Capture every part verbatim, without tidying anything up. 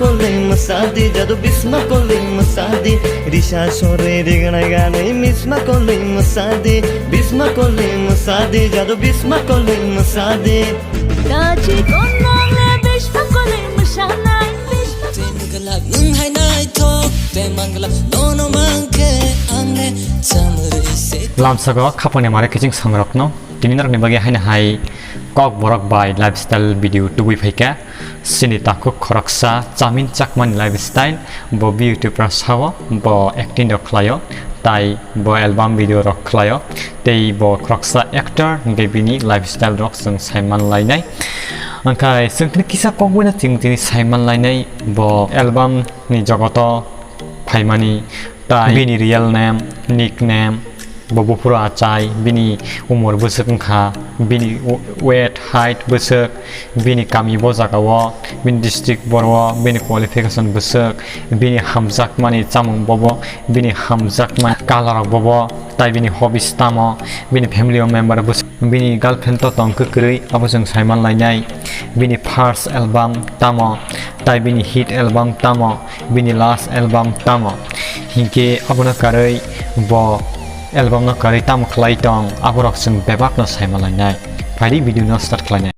Kolei masadi, jadu bisma kolei masadi, risa sore rignai ganai misma kolei masadi, bisma kolei masadi, jadu bisma kolei masadi. Kachi konmong le bisma kolei masanai, bisma. Tei mangla nung hai naithok, tei mangla nono mangkhe ang le chamrwi se. Lamsago khapangni mare kiching songrokno, tini norokni bagwi haino hai Kokborok bai lifestyle video tubui phaikha. Chini takhuk khoroksa Chamin Chakmani lifestyle, bo YouTube-o sao, bo acting rok khlaio, tai bo album video rok khlaio, tei bo khoroksa actor, hingke bini lifestyle rok chwng saiman lainai. Hingke chwng tini kisa kokboino chwng tini saiman lainai, bo album ni jogoto phaimani, tai bini real name, nickname, bo buphuru achai, bini umor bwswk wngkha, bini weight, height bwswk, bini kami bo jagao, bini district boro, bini qualification bwswk, bini hamjakmani chamung bobo, bini hamjakmani color rok bobo, tai bini hobbies tamo, bini family o member bwswk, bini girlfriend to tong kwrwi, abo chwng saiman lainai, bini first album tamo, tai bini hit album tamo, bini last album tamo. Hinkhe abono karwi bo album no karwi tamo khlai tong, aborok chwng bebak no saima lainai. Phaidi video no start khlainai.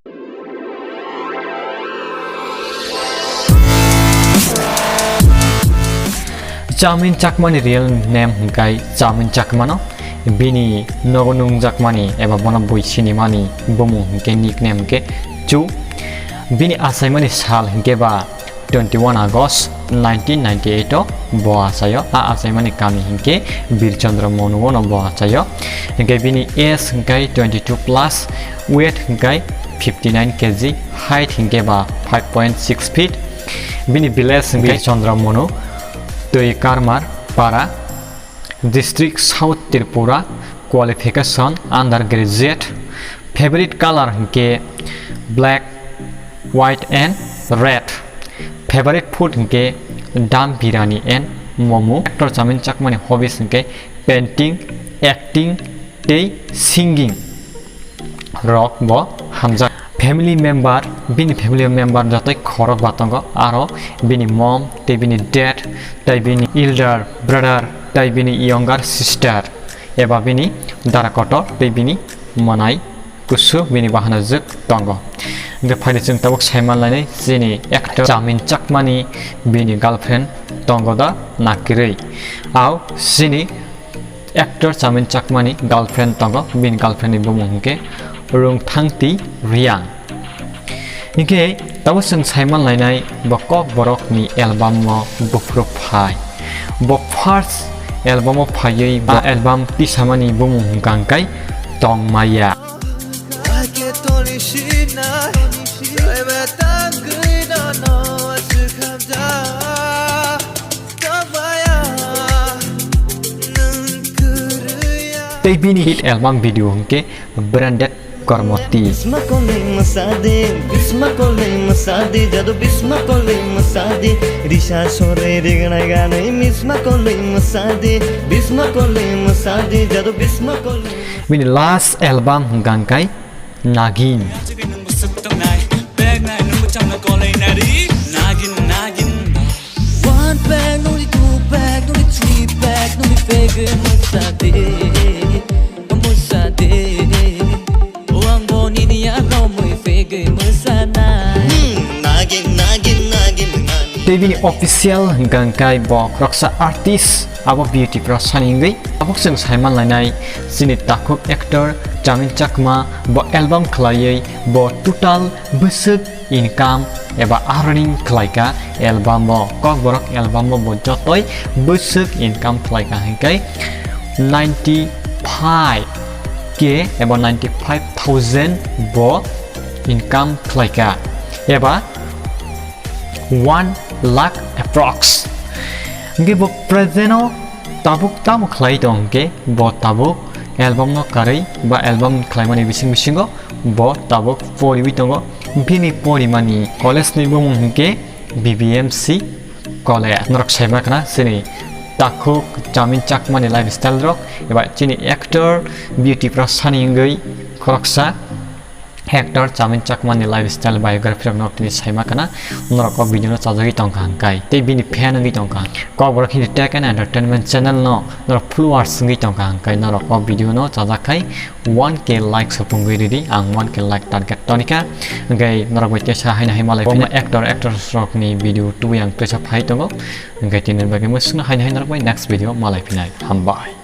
Chamin Chakmani real name hingkai Chamin Chakmano, bini nogo nungjakmani eba bono bui sinimani bumung hingke nickname hingke Chu. Bini achaimani sal hingke ba twenty-one August nineteen ninety-eight o bo achaio. A achaimani kami hingke Birchandra Monu ono bo achaio. Hingke bini age hingke twenty-two plus, weight hingke fifty-nine K G, height hingke ba five point six feet. Bini village hingke Birchandra Monu, Twi Karmar Para, district South Tripura, qualification undergraduate, favorite color hingke black, white and red, favorite food hingke dum biryani and momo. Actor Chamin Chakmani hobbies hingke painting, acting tei singing rok bo hamjak. Family member, bini family member jotoi khorok ba tongo, aro bini mom tei bini dad tei bini elder brother tei bini younger sister eba bini dara kotor tei bini mwnai kusu bini bahanajwk tongo. Hingke phaidi chwng tabuk saiman lainai chini actor Chamin Chakmani bini girlfriend tongo da nakirwi. Au chini actor Chamin Chakmani girlfriend tongo, bini girlfriend ni bumung hingke Rungthangti Riang. Hingke tabuk chwng saiman lainai bo Kokborok ni album o buphuru phai. Bo first album o phaiwi ba album tisamani bumung hingka hingkai Tongmaya. Tei bini hit album video hingke Branded Kormoti. Bisma kolei masadi, bisma kolei masadi, jadu bisma kolei masadi, risa sore rignai ganai misma kolei masadi, bisma kolei masadi, jadu bisma kolei. Bini last album hingka hingkai Nagin. One pack nungni, two pack nungni, three pack nungni, fake mwsa de, mwsa de. O ang bo nini ya romwi fake mwsa na. Hmm, nagin, nagin, nagin, nagin. Tei bini official hingka hingkai bo khoroksa artist abo beauty pro sani wngwi. Tabuk chwng saiman lainai chini takhuk actor Chamin Chakma bo album khlaiwi bo total bwswk income eba earning khlaika album o, Kokborok album o bo jotoi bwswk income khlaika hingkai ninety five K eba ninety five thousand bo income khlaika eba one lakh approx. Hingke bo present o tabuk tamo khlai tong hingke bo tabuk album no karwi ba album khlaimani bising bisingo bo tabuk poriwi tongo. Bini porimani college ni bumung hingke B B M C college. Norok saima khna chini takhuk Chamin Chakmani lifestyle rok eba chini actor beauty pro sani wngwi khoroksa Actor Chamin Chakmani lifestyle biography rok no tini saima kana norok o video no chajagwi tongkha hwnkhe tei bini fan wngwi tongkha. Kokborok Hindi Tech and Entertainment channel no norok followers wngwi tongkha hwnkhe norok o video no chajak khai one K like supungwi ridi, ang one K like target tonikha. Hwnkhe norok bai teisa haino hai malai phina actor actress rok ni video tubui ang teisa phai tongo. Hwnkhe tini bagwi mwswkno haino hai norok bai next video malai phinai. Hambai.